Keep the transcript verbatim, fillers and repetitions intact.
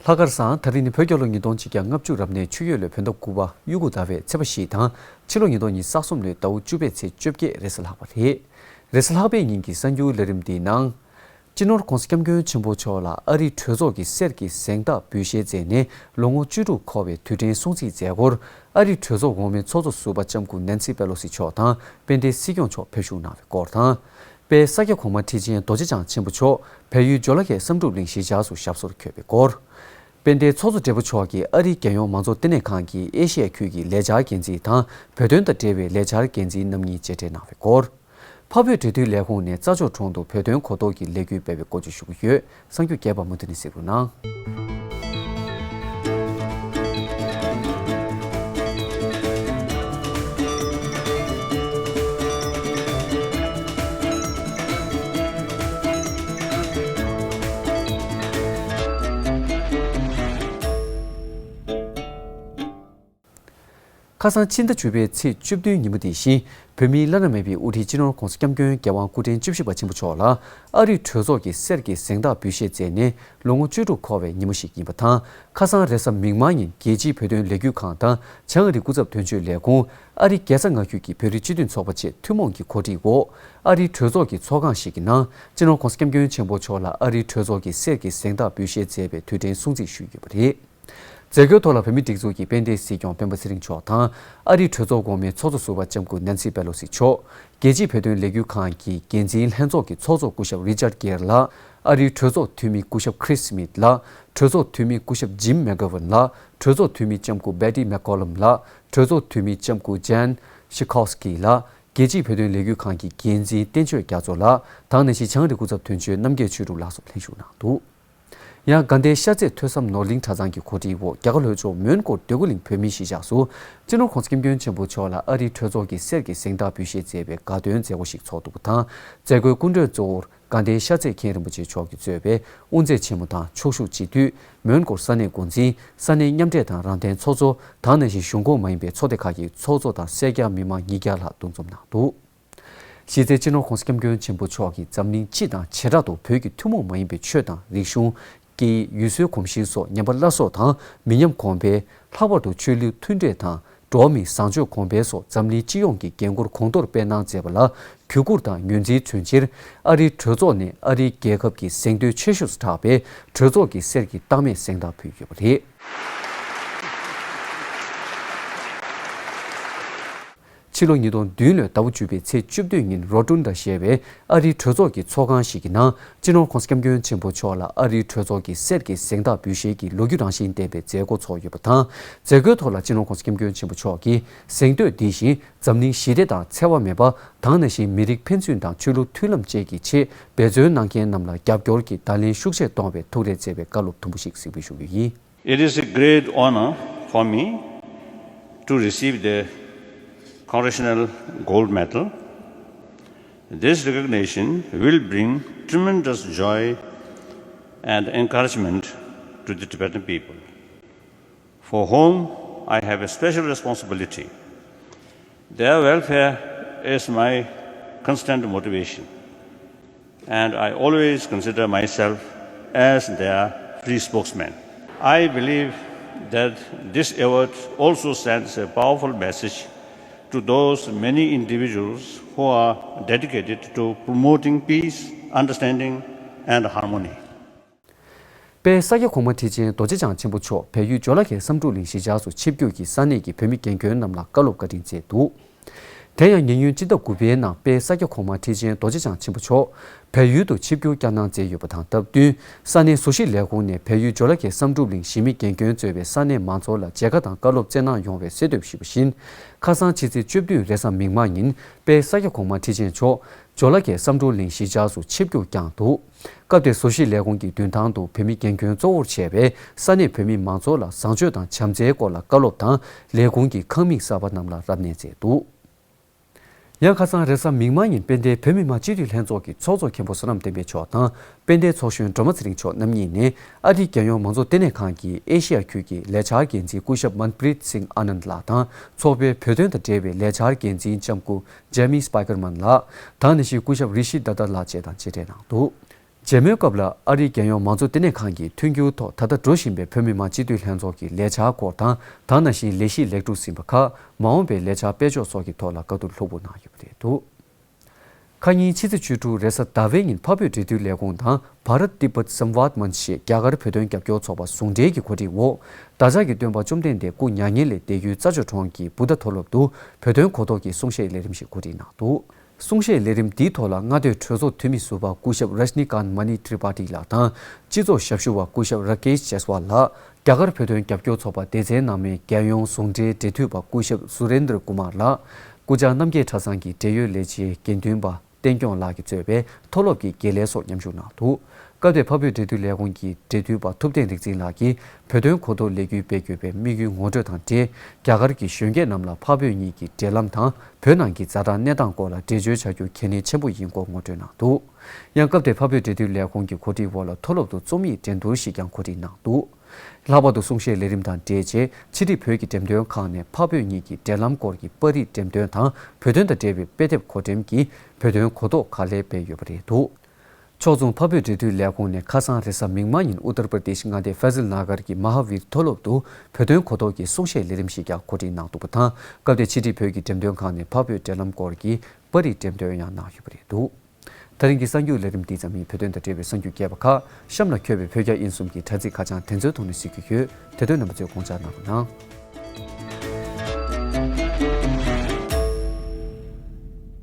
ལྷག་དཀར་བཟང་། ད་རིང་ནི་བོད་རྒྱལ་ལོ་ཉིས་སྟོང་ཆིག་བརྒྱ་ལྔ་བཅུ་རབ་གནས་ཆུ་ཡོས་ལོའི་བོད་ཟླ་དགུ་པ་དབྱུག་གུ་ཟླ་བའི་ཚེས་པ་བཞི་དང་། ཕྱི་ལོ་ཉིས་སྟོང་ཉི་ཤུ་རྩ་གསུམ་ལོའི་ཟླ་བ་བཅུ་པའི་ཚེས་བཅོ་བརྒྱད་རེས་གཟའ་ལྷག་པ་རེད། རེས་གཟའ་ལྷག་པའི་ཉིན་གྱི་གསར་འགྱུར་ལས་རིམ་འདིའི་ནང་། སྤྱི་ནོར་༧གོང་ས་༧སྐྱབས་མགོན་ཆེན་པོ་མཆོག་ལ་ཨ་རིའི་གྲོས་ཚོགས་ཀྱི་གསེར་གྱི་གཟེངས་རྟགས་འབུལ་བཞེས་མཛད་ནས་ལོ་ངོ་བཅུ་དྲུག་འཁོར་བའི་དུས་དྲན་སྲུང་བརྩིའི་མཛད་སྒོར། ཨ་རིའི་གྲོས་ཚོགས་འོག་མའི་ཚོགས་གཙོ་ཟུར་པ་ལྕམ་སྐུ་ནན་སི་པེ་ལོ་སི་མཆོག་དང་དཔལ་ལྡན་སྲིད་སྐྱོང་མཆོག་ཕེབས་ཞུགས་གནང་བའི་སྐོར་དང་། དཔལ་ས་སྐྱ་གོང་མ་ཁྲི་ཆེན་རྡོ་རྗེ་འཆང་ཆེན་པོ་མཆོག་བལ་ཡུལ་ཇོ་ལ་ཁའི་བསམ་གྲུབ་གླིང་གཞིས་ཆགས་སུ་ཞབས་སོར་འཁོད་པའི་སྐོར། དཔལ་ལྡན་ཚོགས་གཙོ་སྦྲེལ་པོ་མཆོག་གིས་ཨ་རིའི་རྒྱལ་ཡོངས་མང་གཙོ་ལྟེ་གནས་ཁང་གི་ཨེ་ཤེ་ཡ་ཁུལ་གྱི་ལས་འཆར་འགན་འཛིན་དང་བོད་དོན་དང་འབྲེལ་བའི་ལས་འཆར་འགན་འཛིན་རྣམ་གཉིས་མཇལ་འཕྲད་གནང་བའི་སྐོར། འཕགས་བོད་འབྲེལ་མཐུད་ལས་ཁུངས་ནས་རྩྭ་མཆོག་གྲོང་དུ་བོད་དོན་གོ་རྟོགས་ཀྱི་ལས་འགུལ་སྤེལ་བའི་སྐོར་བཅས་ཞུ་གི་ཡོད། གསར་འགྱུར་རྒྱས་པ་མུ་མཐུད་ནས་གཟིགས་རོགས་གནང་། ཁ་སང་ཕྱི་ཟླ་བཅུ་པའི་ཚེས་བཅུ་བདུན་ཉིན་མོ་དེ་བཞིན། བོད་མིའི་བླ་ན་མེད་པའི་དབུ་ཁྲིད་སྤྱི་ནོར་༧གོང་ས་༧སྐྱབས་མགོན་རྒྱལ་དབང་སྐུ་ཕྲེང་བཅུ་བཞི་པ་ཆེན་པོ་མཆོག་ལ་ཨ་རིའི་གྲོས་ཚོགས་ཀྱི་གསེར་གྱི་གཟེངས་རྟགས་འབུལ་བཞེས་མཛད་ནས་ལོ་ངོ་བཅུ་དྲུག་འཁོར་བའི་ཉིན་མོ་ཞིག་ཡིན་པ་དང་། ཁ་སང་རེས་གཟའ་མིག་དམར་ཉིན་རྒྱལ་སྤྱིའི་བོད་དོན་ལས་འགུལ་ཁང་དང་བྱང་ཨ་རིའི་སྐུ་ཚབ་དོན་གཅོད་ལས་ཁུངས། ཨ་རིའི་རྒྱལ་ས་མངའ་ཁུལ་གྱི་བོད་རིགས་སྤྱི་མཐུན་ཚོགས་པ་བཅས་ཐུན་མོང་གི་གོ་སྒྲིག་འོག་ཨ་རིའི་གྲོས་ཚོགས་ཀྱི་ཚོགས་ཁང་ཞིག་གི་ནང་སྤྱི་ནོར་༧གོང་ས་༧སྐྱབས་མགོན་ཆེན་པོ་མཆོག་ལ་ཨ་རིའི་གྲོས་ཚོགས་ཀྱི་གསེར་གྱི་གཟེངས་རྟགས་འབུལ་བཞེས་མཛད་པའི་དུས་དྲན་སྲུང་བརྩི་ཞུས་ཡོད་པ་རེད། མཛད་སྒོའི་ཐོག་ལ་བོད་མིའི་སྒྲིག་འཛུགས་ཀྱི་དཔལ་ལྡན་སྲིད་སྐྱོང་སྤེན་པ་ཚེ་རིང་མཆོག་དང་། ཨ་རིའི་གྲོས་ཚོགས་འོག་མའི་ཚོགས་གཙོ་ཟུར་པ་ལྕམ་སྐུ་ནན་སི་པེ་ལོ་སི་མཆོག་རྒྱལ་སྤྱིའི་བོད་དོན་ལས་འགུལ་ཁང་གི་འགན་འཛིན་ལྷན་ཚོགས་ཀྱི་ཚོགས་གཙོ་སྐུ་ཞབས་རི་ཅར་གེར་ལགས། ཨ་རིའི་གྲོས་ཚོགས་འཐུས་མི་སྐུ་ཞབས་ཁྲིས་སི་མིད་ལགས། གྲོས་ཚོགས་འཐུས་མི་སྐུ་ཞབས་ཇིམ་མེག་གྷ་ཝན་ལགས། གྲོས་ཚོགས་འཐུས་མི་ལྕམ་སྐུ་བེ་ཏི་མེག་ཀོ་ལམ་ལགས། གྲོས་ཚོགས་འཐུས་མི་ལྕམ་སྐུ་ཇན་ཤི་ཁོ་སི་ཀི་ལགས། རྒྱལ་སྤྱིའི་བོད་དོན་ལས་འགུལ་ཁང་གི་འགན་འཛིན་བསྟན་ཆོས་རྒྱ་མཚོ་ལགས་དང་། ནང་བཞིན་བྱང་ཨ་རིའི་སྐུ་ཚབ་དོན་གཅོད་རྣམ་རྒྱལ་ཆོས་གྲུབ་ལགས་སོགས་ལྷན་ཞུགས་གནང་འདུག། ཡང་དགའ་ལྡན་ཤར་རྩེ་ཐོས་བསམ་ནོར་གླིང་གྲྭ་ཚང་གི་གོ་སྒྲིག་འོག་རྒྱ་གར་ལྷོ་ཕྱོགས་མོན་གྷོ་འདོད་རྒུ་གླིང་བོད་མིའི་གཞིས་ཆགས་སུ་སྤྱི་ནོར་༧གོང་ས་༧སྐྱབས་མགོན་ཆེན་པོ་མཆོག་ལ་ཨ་རིའི་གྲོས་ཚོགས་ཀྱི་གསེར་གྱི་གཟེངས་རྟགས་འབུལ་བཞེས་མཛད་པའི་དགའ་སྟོན་མཛད་སྒོ་ཞིག་ཚོགས་འདུག་པ་དང་། མཛད་སྒོའི་སྐུ་མགྲོན་གཙོ་བོར་དགའ་ལྡན་ཤར་རྩེ་མཁན་རིན་པོ་ཆེ་མཆོག་གིས་གཙོས་པའི་དབུ་མཛད་ཆེན་མོ་དང་ཕྱོགས་བཞུགས་སྤྱི་འཐུས། མོན་གྷོ་ས་གནས་འགོ་འཛིན། ས་གནས་མཉམ་འབྲེལ་དང་རང་བདེན་ཚོགས་གཙོ་དང་། ནང་བཞིན་གཞུང་ཁོངས་མ་ཡིན་པའི་ཚོགས་སྡེ་ཁག་གི་ཚོགས་གཙོ་དང་སེར་སྐྱ་མི་མང་ཉིས་བརྒྱ་ལྷག་འདུ་འཛོམས་གནང་འདུག། གཞི་རྩའི་སྤྱི་ནོར་༧གོང་ས་༧སྐྱབས་མགོན་ཆེན་པོ་མཆོག་གིས་འཛམ་གླིང་སྤྱི་དང་བྱེ་བྲག་ཏུ་བོད་ཀྱི་ཐུན་མོང་མ་ཡིན་པའི་ཆོས་དང་རིག་གཞུང་། སྐད་ཡིག་ཡུལ་སྲོལ་གོམས་གཤིས་སོགས་ཉམས་པ་སླར་གསོ་དང་མི་ཉམས་གོང་འཕེལ། ལྷག་པར་དུ་ཆོས་ལུགས་མཐུན་འབྲེལ་དང་འགྲོ་བ་མིའི་བཟང་སྤྱོད་གོང་འཕེལ་སོགས་འཛམ་གླིང་སྤྱི་ཡོངས་ཀྱི་འགན་ཁུར་གོང་མཐོར་སྤེལ་གནང་མཛད་པ་ལ་གུས་བཀུར་དང་ངོས་འཛིན་མཚོན་ཕྱིར། ཨ་རིའི་གྲོས་ཚོགས་ནས་ཨ་རིའི་རྒྱལ་ཁབ་ཀྱི་གཟེངས་བསྟོད་ཆེ་ཤོས་སུ་གྲགས་པའི་གྲོས་ཚོགས་ཀྱི་གསེར་གྱི་རྟགས་མའི་གཟེངས་རྟགས་ཕུལ་ཡོད་པ་རེད། ཕྱི་ལོ་ཉིས་སྟོང་བདུན་ལོའི་ཟླ་བ་བཅུ་པའི་ཚེས་བཅུ་བདུན་ཉིན་རོ་ཏུན་ཌ་ཞེས་པའི་ཨ་རིའི་གྲོས་ཚོགས་ཀྱི་ཚོགས་ཁང་ཞིག་གི་ནང་སྤྱི་ནོར་༧གོང་ས་༧སྐྱབས་མགོན་ཆེན་པོ་མཆོག་ལ་ཨ་རིའི་གྲོས་ཚོགས་ཀྱི་གསེར་གྱི་གཟེངས་རྟགས་འབུལ་བཞེས་ཀྱི་ལོ་རྒྱུས་རང་བཞིན་ལྡན་པའི་མཛད་སྒོ་ཚོགས་ཡོད་པ་དང་། མཛད་སྒོའི་ཐོག་ལ་སྤྱི་ནོར་༧གོང་ས་༧སྐྱབས་མགོན་ཆེན་པོ་མཆོག་གིས་གཟེངས་བསྟོད་འདི་བཞིན་འཛམ་གླིང་ཞི་བདེ་དང་འཚེ་བ་མེད་པ་དང་། ནང་བཞིན་མི་རིགས་ཕན་ཚུན་དང་ཆོས་ལུགས་མཐུན་ལམ་བཅས་ཀྱི་ཆེད་འབད་བརྩོན་གནང་མཁན་རྣམས་ལ་རྒྱབ་སྐྱོར་གྱི་བརྡ་ལན་ཤུགས་ཆེ་གཏོང་བའི་ཐུགས་རེ་བསྩལ་བའི་བཀའ་སློབ་དུམ་བུ་ཞིག་གཟིགས་འབུལ་ཞུ་རྒྱུ་ཡིན། It is a great honor for me to receive the Congressional Gold Medal. This recognition will bring tremendous joy and encouragement to the Tibetan people, for whom I have a special responsibility. Their welfare is my constant motivation, and I always consider myself as their free spokesman. I believe that this award also sends a powerful message to those many individuals who are dedicated to promoting peace, understanding, and harmony. དཔལ་ས་སྐྱ་གོང་མ་ཁྲི་ཆེན་རྡོ་རྗེ་འཆང་ཆེན་པོ་མཆོག་བལ་ཡུལ་ཇོ་ལ་ཁའི་བསམ་གྲུབ་གླིང་གཞིས་ཆགས་སུ་ཆིབས་བསྒྱུར་གྱིས་ས་གནས་ཀྱི་བོད་མི་རྒན་རྒོན་རྣམས་ལ་བཀའ་སློབ་བཀའ་དྲིན་སྩལ་འདུག། དེ་ཡང་ཉེ་སྔོན་སྤྱི་ཟླ་དགུ་པའི་ནང་དཔལ་ས་སྐྱ་གོང་མ་ཁྲི་ཆེན་རྡོ་རྗེ་འཆང་ཆེན་པོ་མཆོག་བལ་ཡུལ་དུ་ཆིབས་བསྒྱུར་བསྐྱངས་གནང་མཛད་ཡོད་པ་དང་སྟབས་བསྟུན། ས་གནས་བཟོ་ཞིང་ལས་ཁུངས་ནས་བལ་ཡུལ་ཇོ་ལ་ཁའི་བསམ་གྲུབ་གླིང་གཞིས་མི་རྒན་རྒོན་གཙོས་པའི་ས་གནས་མང་ཚོགས་ལ་མཇལ་ཁ་དང་བཀའ་སློབ་སྩལ་གནང་ཡོང་བའི་གསལ་འདེབས་ཞུས་པ་བཞིན། ཁ་སང་ཕྱི་ཚེས་བཅུ་བདུན་རེས་གཟའ་མིག་དམར་ཉིན་དཔལ་ས་སྐྱ་གོང་མ་ཁྲི་ཆེན་མཆོག་ཇོ་ལ་ཁའི་བསམ་གྲུབ་གླིང་གཞིས་ཆགས་སུ་ཆིབས་བསྒྱུར་བསྐྱངས་འདུག། སྐབས་དེར་བཟོ་ཞིང་ལས་ཁུངས་ཀྱི་མདུན་ཐང་དུ་བོད་མི་རྒན་རྒོན་གཙོ་བོར་བྱས་པའི་ས་གནས་བོད་མི་མང་ཚོགས་ལ་བཟང་སྤྱོད་དང་བྱམས་བརྩེའི་སྐོར་ལ་བཀའ་སློབ་དང་ལས་ཁུངས་ཀྱི་ཁང་མིག་གསར་པ་རྣམས་ལ་རབ་གནས་མཛད་འདུག། ཡང་ཁ་སང་རེས་གཟའ་མིག་དམར་ཉིན་དཔལ་ལྡན་བོད་མི་མང་སྤྱི་འཐུས་ལྷན་ཚོགས་ཀྱི་ཚོགས་གཙོ་མཁན་པོ་བསོད་ནམས་བསྟན་འཕེལ་མཆོག་དང་དཔལ་ལྡན་ཚོགས་གཞོན་སྒྲོལ་མ་ཚེ་རིང་མཆོག་རྣམ་གཉིས་ནས་ཨ་རིའི་རྒྱལ་ཡོངས་མང་གཙོ་ལྟེ་གནས་ཁང་གི་ཨེ་ཤེ་ཡ་ཁུལ་གྱི་ལས་འཆར་འགན་འཛིན་སྐུ་ཞབས་མན་པྲིད་སིང་ཨ་ནནྡ་ལགས་དང་ཚོགས་པའི་བོད་དོན་དང་འབྲེལ་བའི་ལས་འཆར་འགན་འཛིན་ལྕམ་སྐུ་ཇེ་མི་སྤའི་ཀར་མན་ལགས་དང་། ནང་བཞིན་སྐུ་ཞབས་རི་ཤི་ད་ད་ལགས་བཅས་དང་མཇལ་འཕྲད་གནང་འདུག། མཇལ་མོལ་སྐབས་ལ་ཨ་རིའི་རྒྱལ་ཡོངས་མང་གཙོ་ལྟེ་གནས་ཁང་གིས་མཐུན་འགྱུར་ཐོག་ད་ལྟ་འགྲོ་བཞིན་པའི་བོད་མི་མང་སྤྱི་འཐུས་ལྷན་ཚོགས་ཀྱི་ལས་འཆར་སྐོར་དང་། ད་ནང་བཞིན་ལས་གཞི་ལེགས་གྲུབ་ཟིན་པ་ཁག་མ་འོངས་པའི་ལས་འཆར་སྤེལ་ཕྱོགས་སོགས་ཀྱི་ཐོག་ལ་བཀའ་བསྡུར་ལྷུག་པོ་གནང་ཡོད་པ་རེད་འདུག་ཁ་ཉིན་ཕྱི་ཚེས་བཅུ་དྲུག་རེས་གཟའ་ཟླ་བའི་ཉིན་འཕགས་བོད་འབྲེལ་མཐུད་ལས་ཁུངས་དང་བྷ་རཏ་ཏི་བྷཏ་སམ་ཝཱད་མན་ཞེས་རྒྱ་གར་བོད་དོན་རྒྱབ་སྐྱོར་ཚོགས་པ་ཟུང་འབྲེལ་གྱི་གོ་སྒྲིག་འོག་བདག་ཅག་གི་སྟོན་པ་བཅོམ་ལྡན་འདས་སྐུ་མྱ་ངན་ལས་འདས་ཡུལ་རྩྭ་མཆོག་གྲོང་གི་བུདྡྷ་མཐོ་སློབ་ཏུ་བོད་དོན་གོ་རྟོགས་ཀྱི་གསུང་བཤད་ལས་རིམ་ཞིག་གོ་སྒྲིག་གནང་འདུག་གསུང་བཤད་ལས་རིམ་འདིའི་ཐོག་ལ་མངའ་སྡེའི་གྲོས་ཚོགས་འཐུས་མི་ཟུར་པ་སྐུ་ཞབས་ར་ཇི་ནི་ཀཱན་མ་ནི་ཏྲི་པ་ཏི་ལགས་དང་། སྤྱི་ཚོགས་ཞབས་ཞུ་བ་སྐུ་ཞབས་ར་ཀེཤ་ཇེས་ཝལ་ལགས། རྒྱ་གར་བོད་དོན་རྒྱབ་སྐྱོར་ཚོགས་པ་སྡེ་ཚན་ནང་མའི་རྒྱལ་ཡོངས་ཟུང་འབྲེལ་འབྲེལ་མཐུད་པ་སྐུ་ཞབས་སུ་རེན་དྲ་ཀུ་མར་ལགས། སྐུ་བཅར་རྣམ་རྒྱལ་གྲྭ་ཚང་གི་འབྲེལ་ཡོད་ལས་བྱེད་དགེ་འདུན་པ་བསྟན་སྐྱོང་ལགས་ཀྱིས་གཙོས་པའི་མཐོ་སློབ་ཀྱི་དགེ་ལས་སོགས་མཉམ་ཞུགས་གནང་འདུག་སྐབས་དེར་འཕགས་བོད་འབྲེལ་མཐུད་ལས་ཁུངས་ཀྱི་འབྲེལ་མཐུད་པ་ཐུབ་བསྟན་རིག་འཛིན་ལགས་ཀྱིས་བོད་དོན་གོ་རྟོགས་ལས་འགུལ་སྤེལ་དགོས་པའི་དམིགས་ཡུལ་ངོ་སྤྲོད་དང་འབྲེལ། རྒྱ་གར་གྱི་གཞོན་སྐྱེས་རྣམས་ལ་འཕགས་བོད་གཉིས་ཀྱི་འབྲེལ་ལམ་དང་བོད་ནང་གི་ཛ་དྲག་གནས་སྟངས་སྐོར་ལ་འགྲེལ་བརྗོད་བྱ་རྒྱུ་གལ་གནད་ཆེན་པོ་ཡིན་སྐོར་ངོ་སྤྲོད་གནང་འདུག་ཡང་སྐབས་དེར་འཕགས་བོད་འབྲེལ་མཐུད་ལས་ཁུངས་ཀྱི་གོ་སྒྲིག་འོག་ལ་མཐོ་སློབ་ཏུ་རྩོམ་ཡིག་འགྲན་བསྡུར་ཞིག་ཀྱང་གོ་སྒྲིག་གནང་འདུག་ལྷག་པར་དུ་གསུང་བཤད་ལས་རིམ་དང་འབྲེལ་རྗེས་ཕྱི་དྲིལ་བོད་ཀྱི་འགྲེམས་སྟོན་ཁང་ནས་འཕགས་བོད་གཉིས་ཀྱི་འབྲེལ་ལམ་སྐོར་གྱི་པར་རིས་འགྲེམས་སྟོན་དང་བོད་དོན་དང་འབྲེལ་བའི་དཔེ་དེབ་གོ་འགྲེམས་ཀྱིས་བོད་དོན་གོ་རྟོགས་ག་ལེར་སྤེལ་ཡོད་པ་རེད་འདུག་ཕྱོགས་མཚུངས་འཕགས་བོད་འབྲེལ་མཐུད་ལས་ཁུངས་ནས་ཁ་སང་རེས་གཟའ་མིག་དམར་ཉིན་ཨུ་ཏར་པར་དེཤ་མངའ་སྡེ་ཕ་ཟིལ་ན་གར་གྱི་མ་ཧ་བིར་མཐོ་སློབ་ཏུ་བོད་དོན་གོ་རྟོགས་ཀྱི་གསུང་བཤད་ལས་རིམ་ཞིག་ཀྱང་གོ་སྒྲིག་གནང་འདུག་པ་དང་། སྐབས་དེར་ཕྱི་དྲིལ་བོད་ཀྱི་འགྲེམས་སྟོན་ཁང་ནས་འཕགས་བོད་འབྲེལ་ལམ་སྐོར་གྱི་པར་རིས་འགྲེམས་སྟོན་ཡང་གནང་ཡོད་པ་རེད་འདུག་ད་རིང་གི་གསར་འགྱུར་ལས་རིམ་འདི་ཙམ་ཡིན། བོད་དོན་དང་འབྲེལ་བའི་གསར་འགྱུར་རྒྱས་པ་ཁག་གཤམ་ལ་འཁོད་པའི་བོད་རྒྱ་དབྱིན་གསུམ་གྱི་དྲ་ཚིགས་ཁ་བྱང་དེ་ཚོའི་ཐོག་ནས་གཟིགས་རྒྱུ་ཡོད། དེ་དོན་རྣམ་པ་ཚོས་དགོངས་འཇགས་གནང་རོགས་གནང་།